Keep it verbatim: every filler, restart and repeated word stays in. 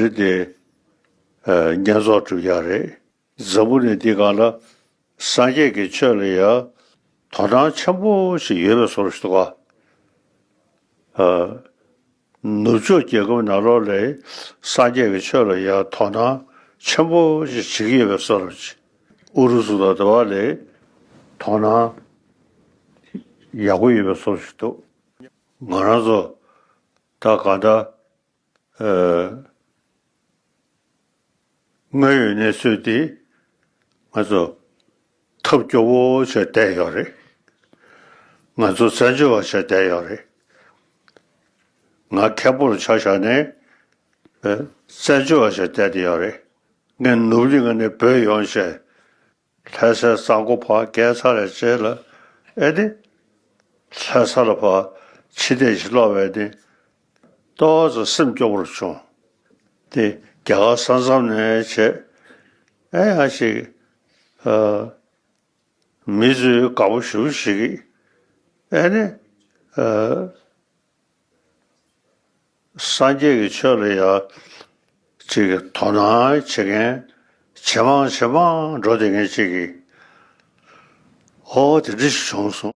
རེད་དེ། ཨ། བསྙེན་རྫོགས་སྒྲུབ་ཡག་རེད། འཛམ་བུ་གླིང་འདིའི་སྒང་ལ་སངས་རྒྱས་ཀྱི་ཆོས་ལ་ཡང་དོ་སྣང་ཆེན་པོ་ཞིག་ཡོད་པའི་བཟོ་འདྲ་ཞིག་འདུག་ག་ཨ། ནུབ་ཕྱོགས་རྒྱལ་ཁབ་ནང་ལོགས་ལ་སངས་རྒྱས་ཀྱི་ཆོས་ལ་ཡང་དོ་སྣང་ཆེན་པོ་ཞིག་བྱེད་ཀྱི་ཡོད་པའི་བཟོ་འདྲ་ཞིག་ཨུ་རུ་སུ་དང་དེ་བ་ལ་དོ་སྣང་ཡག་པོ་ཡོད་པའི་བཟོ་འདྲ་ཞིག་འདུག་ང་རང་ཚོ་ད་གང་ལྟར། ཨ། དངོས་ཡོད་གནས་ཚུལ་འདི་ང་ཚོ་ཐབས་སྐྱོ་བོ་བྱས་བསྡད་ཡོད་རེད། ང་ཚོ་བཙན་བྱོལ་བ་བྱས་བསྡད་ཡོད་རེད། ང་མཁན་པོ་ལ་ཆ་བཞག་ནས། ཨ། བཙན་བྱོལ་བ་བྱས་བསྡད་བསྡད་ཡོད་རེད། ངས་ནུབ་གླིང་ནས་བྲོས་ཡོང་བྱས། ལྷ་སའི་གཙང་པོ་ཕར་བརྒལ་ཚར་བའི་རྗེས་ལ། ཨེ་ནི། ལྷ་ས་ལ་ཕར་ཕྱི་བལྟས་ཤིག་ལོག་པ་ཡིན་ན། ཏོག་ཙམ་སེམས་སྐྱོ་པོ་བྱུང་། དེ་རྒྱ་གར་ས་མཚམས་ནས་བྱས། ཨེ་ཡ་ཞིག་ཨ། མི་ཚོས་དགའ་པོ་ཞེ་པོ་ཞིག་གིས། ཨེ་ནི། ཨ། སངས་རྒྱས་ཀྱི་ཆོས་ལ་ཡང་ཅིག་དོ་སྣང་བྱེད་མཁན་ཇེ་མང་ཇེ་མང་འགྲོ་བསྡད་མཁན་ཅིག་གིས། ཨོ་དེ་འདྲ་ཞིག་བྱུང་སོང་།